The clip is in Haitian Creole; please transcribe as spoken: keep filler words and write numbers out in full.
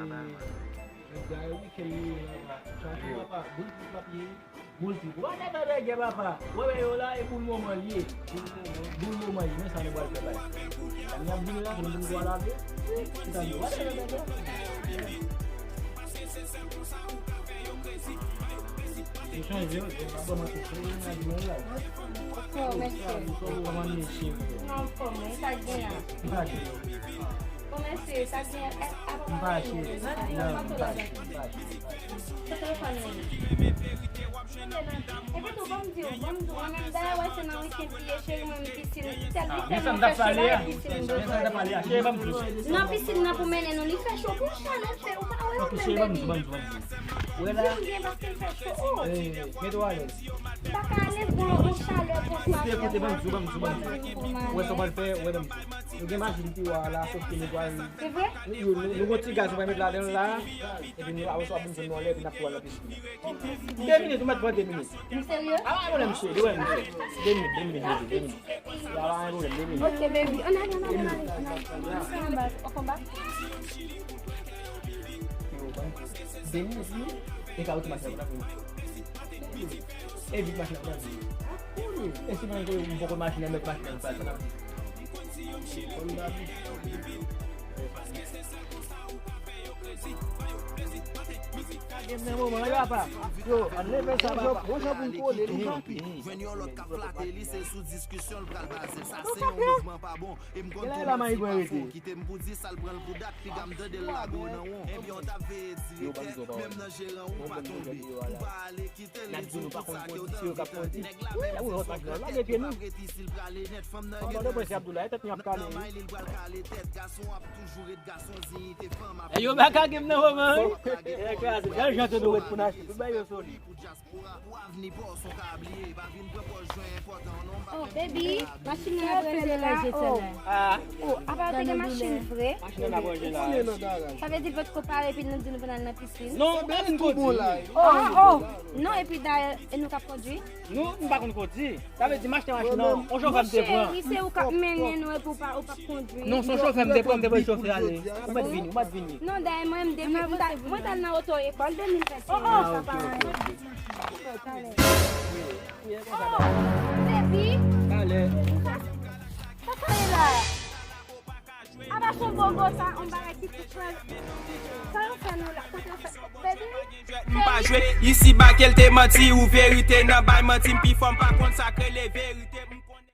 Nèg la, wi, ke li ye la, papa. Chak jou, papa, boul pou papye. Boul ti. Ou pa ka fè bègè, papa. Wè, wè, yo la, e boul moman li ye. Boul moman li, men sa nou pral fè la. Sa n ap vini la, pou nou vin pral lave. Chita di, ou pa ka fè bègè. Yo chanje, yo, yo pa kòmanse, se yon nèg mwen la. Kòmanse. Kòmanse. Nan fòm, men sa k gen la. Sa k gen. Kòmanse, sa k gen, eh, apa m pa cheri. Non, m pa cheri, m pa cheri. Epi tou, ban m di w, ban m di w, mwen menm dayè, wè, se nan wikenn li ye, cheri, mwen, m pisin, tèl li fè mwen fè cho la, pisin bezwen. Nan pisin nan pou mennen nou, li fè cho pou chalè, fè, ou pa wè, ou menm, baby. Ou la. Di m byen paske l fè cho, oh. Mete w alèz. M pa ka alèz, bon, bon chalè, bon sa. Koute, koute, ban m di w, ban m di w, ban m di w. Ou wè sa w pral fè, ou wè, ban m di w. Nou gen machin pi wa la, sòf ke nou pral. Se vre? Nou, nou, nou gon ti gaz nou pral met ladan l la, epi nou, apre sa, w ap vin jwenn nou anlè, epi n ap tou al nan pisin nan. De minit, ou mèt pran de minit. Ou serye? Ah, pa gen pwoblèm, cheri, de minit. De minit, de minit, de minit, de minit. Ya, pa gen pwoblèm, de minit. Ok, baby. Ann ale, ann ale, ann ale, ann ale. Ann ale, ann ale. De minit, wi. E ka otomatik la. Evit machin nan pran. E si mwen, mwen poko machin nan, met machin nan pran. Gen nan moman yo, apa. Yo, ann leve sa, papa. Bon jan pou m kole li, tanpri. Jwenn yon lòt k ap flate li, se sou diskisyon l pral baze. Sa se yon mouvman pa bon. E m konn tou mèsi paske w kite m pou di sa l pran l pou dat, piga m tande l lago nan won. Ebyen, w t ap veye direktè, menm nan jeran ou pa tonbe. Ou pa ale kite l, li di w tout sa ke w t anvi tande. Nèg la menm se son gran tèt, li p ap ret isi, l prale nèt. Fanm nan gen nan di, nèg nan may li, l pral kale tèt. Gason ap toujou ret gason, diyite fanm ap. Yo pa ka gen m nan moman, wi. E kraze. Gade jan tou nou ret pou n achte. Tout bagay yo solid. Pou avni pa w, son ka bliye, pa vin pran pòz jwen enpòtan non, m pa. Oh, baby, machin nan ap ranje la, oh. Ah. Oh, apa yo te gen machin vre? Machin nan ap ranje la. Sa vle di l potko pare epi nou di nou pou n al nan pisin? Non, m pa vin kòdi. Ah, oh. Non, epi dayè, e nou k ap kòdi? Non, m pa konn kòdi. Sa vle di m achte machin nan, yon chofè m te pran. Monchè, se ou k ap mennen nou epi ou pa, ou p ap kondui. Non, se yon chofè m te pran, m te voye chofè ale. Ou mèt vini, ou mèt vini. Non, dayè mwen, m depi, m ta, mwen t al nan oto ekòl de mil venteyen. Oh, oh. Sa pa anyen. Oh, baby. Talè. Sa sa ye la? Apa son bogo sa, on bagay ki tout frè. Sa yo fè nou la, kote yo fè, baby. M pa jwe, isiba ke l te manti ou verite nan bay manti, m pi fò, m pa konn sa k rele verite.